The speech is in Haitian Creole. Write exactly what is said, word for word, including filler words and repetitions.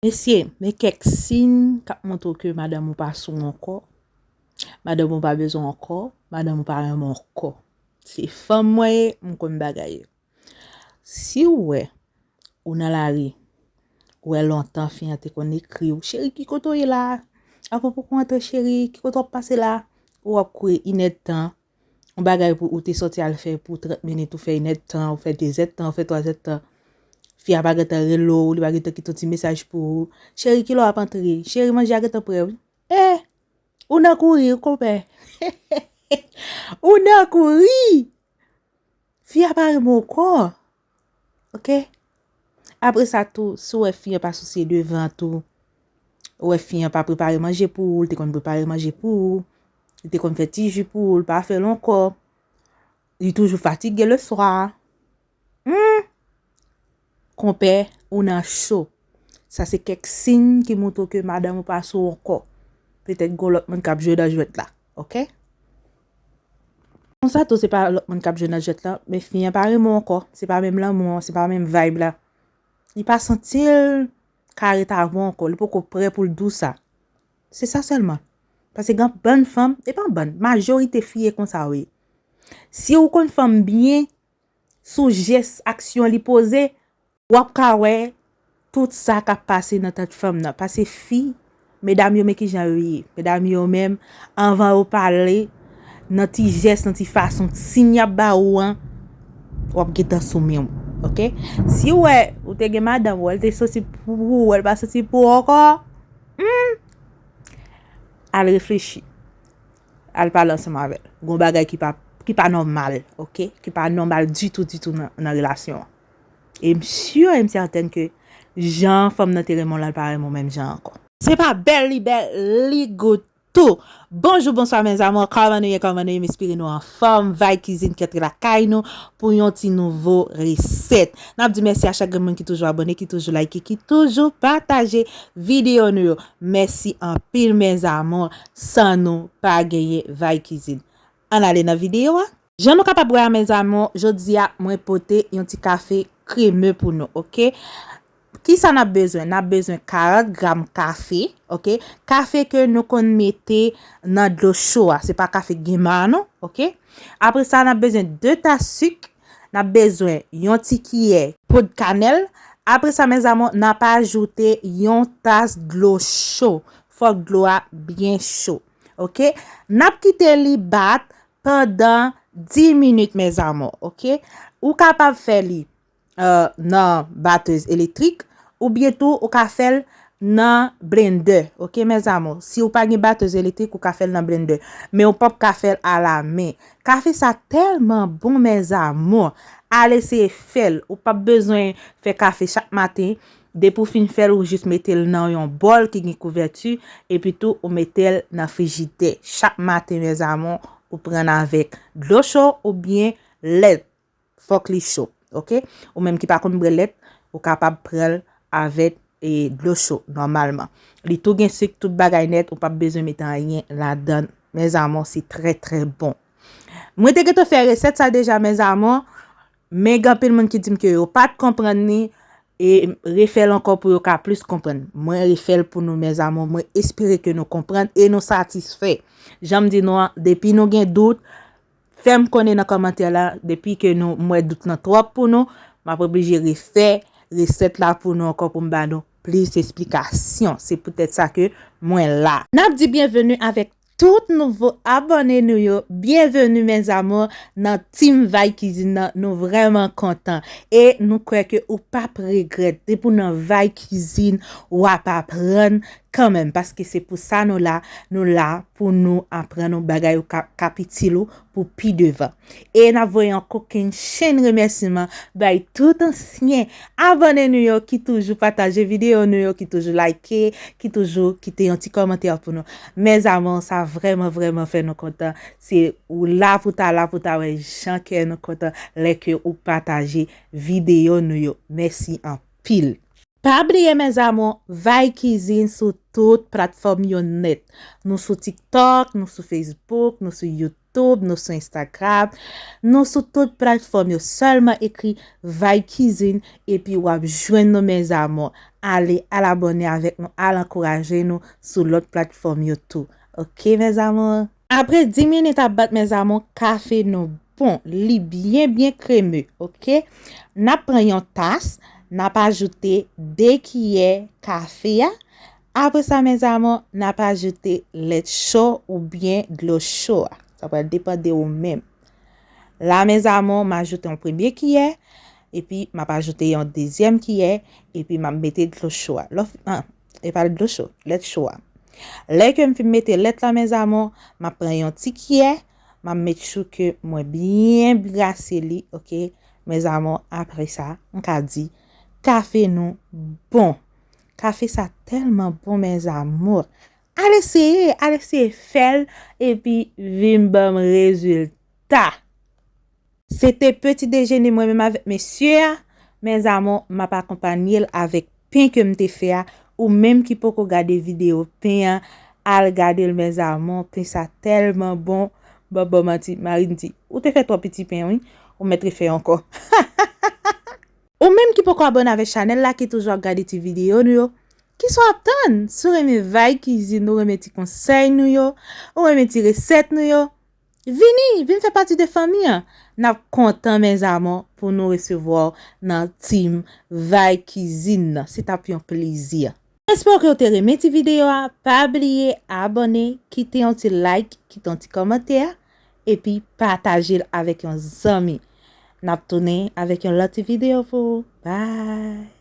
Mesye, men kèk siy k ap montre w ke madanm ou pa sou w ankò, madanm ou pa bezwen w ankò, madanm ou pa renmen w ankò. Se fanm mwen ye, m konn bagay yo. Si w wè ou nan lari, ou wè lontan fi an te konn ekri w, "Cheri, ki kote w ye la? Avan poko antre, cheri, ki kote w ap pase la?" Ou ap kouri inèdtan, yon bagay pou ou te sòti al fè pou trant minit, ou fè inèdtan, ou fè dezèdtan, ou fè twazèdtan. Fi a pa gentan rele w, li pa gentan kite yon ti mesaj pou ou. "Cheri, kilè w ap antre? Cheri, manje a gentan prè wi." Eh! Ou nan kouri, wi, konpè. Ou nan kouri! Fi a pa renmen w ankò. Oke? Apre sa tou, si w wè fi an pa souse devan tou, ou wè fi an pa prepare manje pou ou, li te konn prepare manje pou ou, li te konn fè ti ji pou ou, li pa fè l ankò, li toujou fatige le swa. Hmm! Konpè, ou nan cho. Sa se kèk siy ki montre w ke madanm ou pa sou w ankò. Petèt gon lòt moun k ap jwe nan jwèt la. Oke? Konsa tou, se pa lòt moun k ap jwe nan jwèt la, men fi an pa renmen w ankò. Se pa menm lanmou an, se pa menm vibe la. Li pa santi l ka ret avè w ankò. Li poko prè pou l di w sa. Se sa sèlman. Paske gen bann fanm, e pa bann, majorite fi e konsa yo ye. Si w konn fanm byen, sou jès, aksyon li poze, w ap ka wè tout sa k ap pase nan tèt fanm nan. Paske fi, medam yo, men kijan yo ye. Medam yo menm, anvan yo pale, nan ti jès, nan ti fason, siy y ap ba ou an, w ap gentan sou men w. Oke? Si w wè, ou te gen madanm, w wè l te soti pou ou, w wè l pa soti pou ou ankò, hmm, al reflechi. Al pale ansanm avè l. Gon bagay ki pa, ki pa nòmal, oke? Ki pa nòmal ditou, ditou nan, nan relasyon an. E m si e m sètèn ke jan fanm nan te renmen w la, l pa renmen w menm jan ankò. Se pa bèl li bèl, li gou tou. Bonjou, bonswa, mes amours. Kòman nou ye, kòman nou ye? M espere nou anfòm. Vay Kizin ki antre lakay nou pou yon ti nouvo resèt. N ap di mèsi a chak grenn moun ki toujou abòne, ki toujou like, ki toujou pataje videyo nou yo. Mèsi anpil, mes amours. San nou, pa genyen Vay Kizin. Ann ale nan videyo a. Jan nou kapab wè a, mes amours, jodi a, mwen pote yon ti kafe kreme pou nou, oke? Kisa n ap bezwen? N ap bezwen karant gram kafe, oke? Kafe ke nou konn mete nan dlo cho a. Se pa kafe genma a non, oke? Apre sa, n ap bezwen de tas sik. N ap bezwen yon ti kiyè poud kanèl. Apre sa, mes amours, n ap ajoute yon tas dlo cho. Fòk dlo a byen cho, oke? N ap kite li bat pandan dis minit, mes amours, oke? Ou kapab fè li, euh, nan batèz elektrik, oubyen tou ou ka fè l nan blendè, oke, mes amours? Si ou pa gen batèz elektrik, ou ka fè l nan blendè, men ou p ap ka fè l alamen. Kafe sa tèlman bon, mes amours. Al eseye fè l. Ou p ap bezwen fè kafe chak maten. Depi w fin fè l, ou jis mete l nan yon bòl ki gen kouvèti, epi tou ou mete l nan frijidè. Chak maten, mes amours, ou pran l avèk dlo cho oubyen lèt. Fòk li cho, oke? Ou menm ki pa konn bwè lèt, ou kapab pran l avèk, e, dlo cho nòmalman. Li tou gen sik, tout bagay nèt, ou p ap bezwen mete anyen ladan l. Mes amours, se trè, trè bon. Mwen te gentan fè resèt sa deja, mes amours, men gen anpil moun ki di m ke yo pa t konprann li, e refè l ankò pou yo ka plis konprann. Mwen refè l pou nou, mes amours, mwen espere ke nou konprann e nou satisfè. Jan m di nou an, depi nou gen dout, fè m konnen nan kòmantè la, depi ke nou, m wè dout lan twòp pou nou, m ap oblije refè resèt la pou nou ankò pou m ba nou plis esplikasyon. Se poutèt sa ke mwen la. N ap di byenveni avèk tout nouvo abòne nou yo. Byenveni, mes amours, nan Team Vay Kizin nan. Nou vrèman kontan. E nou kwè ke ou p ap regrèt. Depi w nan Vay Kizin, w ap aprann kanmenm. Paske se pou sa nou la. Nou la pou nou aprann ou bagay ou ka, k ap itil ou pou pi devan. E n ap voye yon kokennchenn remèsiman bay tout ansyen abòne nou yo ki toujou pataje videyo nou yo, ki toujou like, ki toujou kite yon ti kòmantè pou nou. Mes amours, sa vrèman, vrèman fè nou kontan. Se ou la pou ta la pou ta wè jan kè nou kontan lè ke ou pataje videyo nou yo. Mèsi anpil. Pa bliye, mes amours, Vay Kizin sou tout platfòm yo nèt. Nou sou TikTok, nou sou Facebook, nou sou YouTube. YouTube, nou sou Instagram, nou sou tout platfòm yo. Sèlman ekri Vibe Cuisine epi w ap jwenn nou, mes amours. Ale, al abòne avèk nou, al ankouraje nou sou lòt platfòm yo tou. Oke, mes amours? Apre dis minit ap bat, mes amours, kafe nou bon. Li byen, byen kreme, oke? N ap pran yon tas, n ap ajoute de kiyè kafe a. Apre sa, mes amours, n ap ajoute lèt cho oubyen dlo cho a. Sa pral depann de ou menm. La, mes amours, m ajoute yon premye kiyè, epi m ap ajoute yon dezyèm kiyè, epi m ap mete dlo cho a. Lè w fin, ah, e pa dlo cho, lèt cho a. Lè ke m fin mete lèt la, mes amours, m ap pran yon ti kiyè, m ap make sure ke mwen byen brase li, oke? Mes amours, apre sa, m ka di, kafe nou bon. Kafe sa tèlman bon, mes amours. Al eseye, al eseye fè l, epi vin ban m rezilta. Se te peti dejene mwen menm avèk mesye a. Mes amours, m ap akonpanye l avèk pen ke m te fè a. Ou menm ki poko gade videyo pen an, al gade l, mes amours. Pen sa tèlman bon. Ban m pa manti, mari m di, "Ou te fè twò piti pen, wi. Ou mèt refè ankò." Ou menm ki poko abòne avèk chanèl la, ki toujou ap gade ti videyo nou yo, kisa w ap tann? Si w renmen Vibe Cuisine, ou renmen ti konsèy nou yo, ou renmen ti resèt nou yo, vini, vin fè pati de fanmi an. N ap kontan, mes amours, pou nou resevwa w nan team Vibe Cuisine nan. Se t ap yon plezi. Espere ke w te renmen ti videyo a. Pa bliye abòne, kite yon ti like, kite yon ti kòmantè, epi pataje l avèk yon zanmi. N ap tounen avèk yon lòt ti videyo pou ou. Bye!